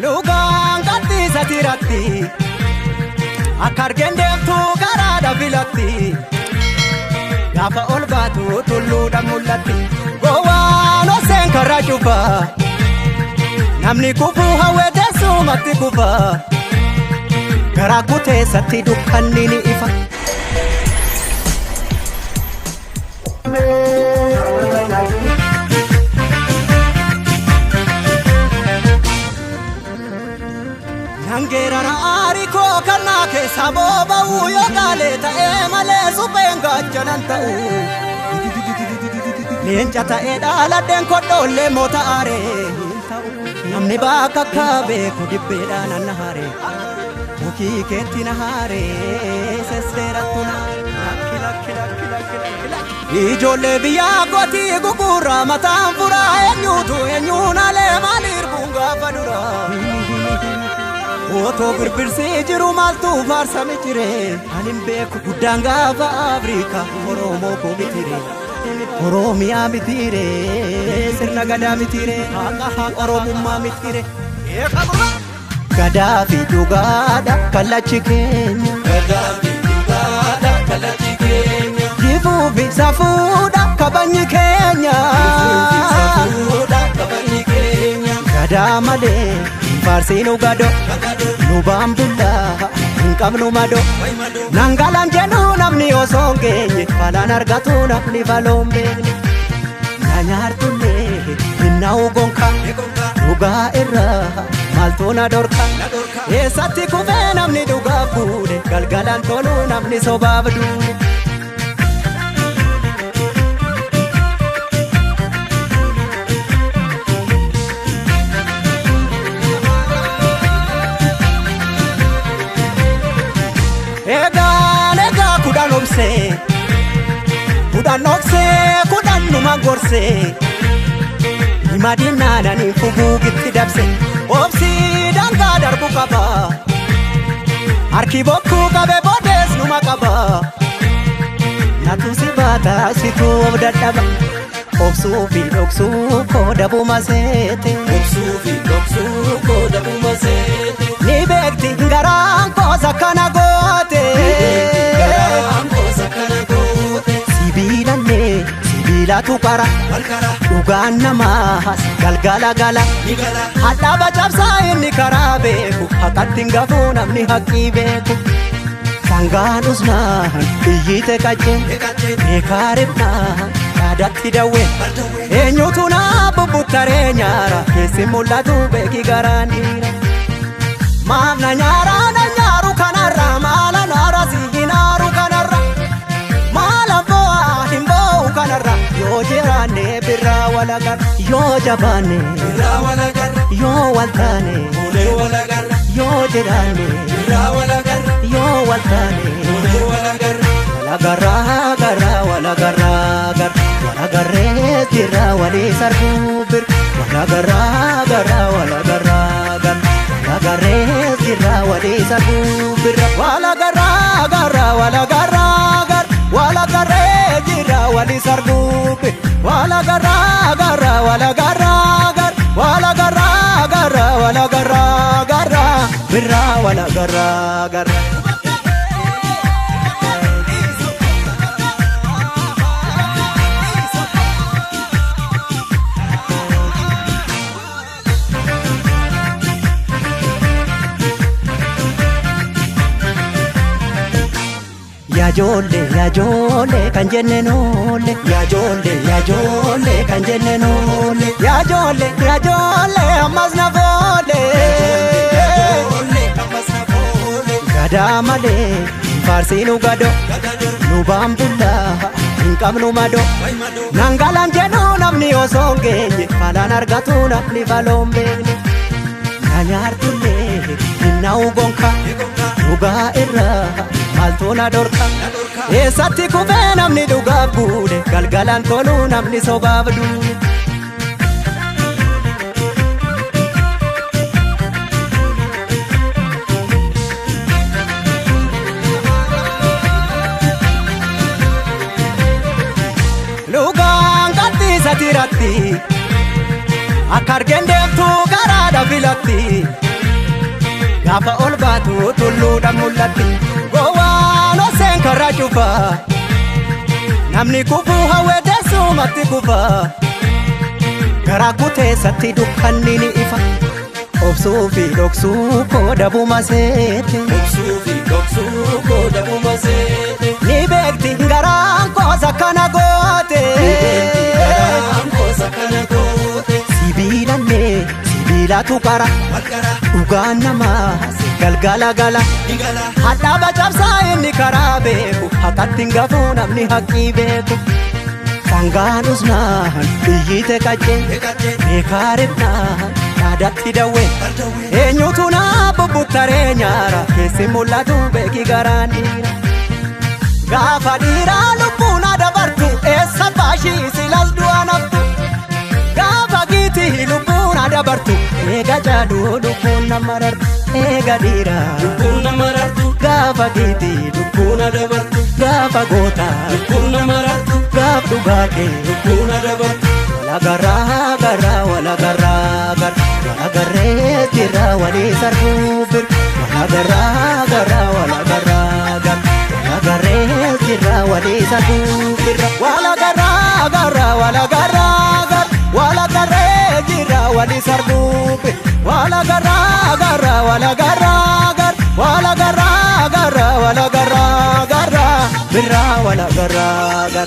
Lugaan gadhiisa tiratti akka argeen deemtu garaadha filatti. Gaafa ol baatu tulluudha mul'atti. Gowwaan oseen karaa cufa. Namni kufuu hawwee teessumatti kufa. Garaa kuteessatti dukkanni ni ifa. Nangeerara aarii koo kannaa keessa booba'u yoo gaalee ta'ee malee supheen gaachanan ta'u. Leenca ta'ee dhaaladheen kodhoollee moota aaree hin ta'u. Namni bakka akka beeku dibbeedhaan anna haaree. Mukii keetti na haaree sesseerattu na. Lakki lakki lakki lakki lakki lakki. Ijoollee biyyaa kootii gugurraa mataan furaa eenyuutu eenyuun alee maaliif buun gaafa duraa. Otoo birbirsii jiru maaltu faarsame jire ani hin beeku guddaan gaafa Afrikaa Oromoo koo mitire Oromiyaa mitire sirna gadaa mitire haqa haqa Oromummaa mitire. Gadaa fi dhugaadha kallachi keenya. Gadaa fi dhugaadha kallachi keenya. Jifuu fi safuudha kabajni keenya. Jifuu fi safuudha kabajni keenya. Gadaa malee hin faarsiinu gado nu baambullaa hin qabnu mado. Nangalaan jedhu namni osoo hin geenye falaan argatu namni faloon beekne. Na nyaartullee hin na'u gonka dhugaa irraa maaltu na dhorka. Eessatti kufee namni dhugaaf buune galgalaan tolu namni sobaaf duune. Egaan egaa kudhan obsee kudhan obsee kudhan numa gorsee hima diinnaananii fuguugitti dabse obsii dangaa darbu qaba harki bokkuu qabe boodees numa qaba natu si baata situu of dadhaba obsuu fi dhoksuu koo dabuma seete. Obsuu fi dhoksuu koo dabuma seete. Ni beekti garaan koos akkana goote. Garaan koos akkana goote. Sibiilallee sibiilatu qara. Walqara. Dhugaan namaas galgala gala. Ni gala. Hadhaaba cabsaa inni karaa beeku. Haqatti hin gafuu namni haqqii beeku. Sangaan usnaan iyyite qaccee. Eqaccee. Beekaa ribnaan yaadatti dawwee. Bardawwee. Eenyutu naa bubbuttaree nyaara keessi mul'atu beeki garaan dhiira. Maaf na nyaara na nyaaru kanarra maala naara si hin aaru kanarra maala bo'aa hin bo'u kanarra yoo jiraanne birraa walagarra yoo jabaanne Birraa walagarra. yoo waltaane Fuulee walagarra. yoo jiraanne Birraa walagarra. yoo waltaane Fuulee walagarra. walagarraa garraa walagarraa garra walagarree jirra walii sarbuu bir walagarraa garraa walagarraa garra walagarree jirra walii sarbuu birra walagarraa garraa walagarraa garra walagarree jirra walii sarbuu bir walagarraa garraa walagarraa garra walagarraa garraa walagarraa garra birra walagarraa garra. Yaajoollee yaajoollee kan jenne noolle yaajoollee yaajoollee kan jenne noolle yaajoollee yaajoollee ammas na foole. Ijoollee ammas na foole. Gadaa malee hin faarsiinu gado nu baambullaa hin qabnu mado. Wayi madoo. Nangalaan jedhu namni osoo hin geenye falaan argatu namni faloon beekne. Na nyaartullee hin na'u gonka dhugaa irraa maaltu na dhorka. Na dhorka. Eessatti kufee namni dhugaaf buune galgalaan tolu namni sobaaf duune. Lugaan gadhiisa tiratti akka argeen deemtu garaadha filatti. Gaafa ol baatu tulluudhaan mul'atti. Gowwaan oseen karaa cufa. Namni kufuu hawwee teessumatti kufa. Garaa kuteessatti dukkanni ni ifa. Obsuu fi dhoksuu koo dabuma seete. Obsuu fi dhoksuu koo dabuma seete. Ni beekti garaan koosa kana goote. Garaan koosa kana goote. Sibiilallee sibiilatu qara. Walqara. Dhugaan namaa si galgala gala. Ni gala. Hadhaaba cabsaa inni karaa beeku. Haqatti hin gafuu namni haqqii beeku. Sangaan usnaan iyyite qaccee. Eegalee. Beekaa ribnaan dhaadatti dawwee. Bardawee. Eenyutu naa bubbuttaree nyaara keessi mul'atu beeki garaan dhiira. Gaafa dhiiraa lubbuun dabartu eessa baashii silas du'a naftu. Gaafa giitii lubbuun dabartu eega jaaduu lubbuun nama rartu eega dhiiraa. Lubbuun nama rartu. Gaafa giitii Lubbuun dabartu. gaafa gootaa Lubbuun nama rartu. gaaf dhugaa kee. Lubbuun dabartu. Walagarraa garraa walagarraa garraa walagarree jirra walii sarbuu bir walagarraa garraa walagarraa garraa walagarree jirra walii sarbuu birra walagarraa garraa walagarraa garraa walagarree jirra walii sarbuu bir walagarraa garraa walagarraa garraa walagarraa garraa walagarraa garraa birra walagarraa garraa.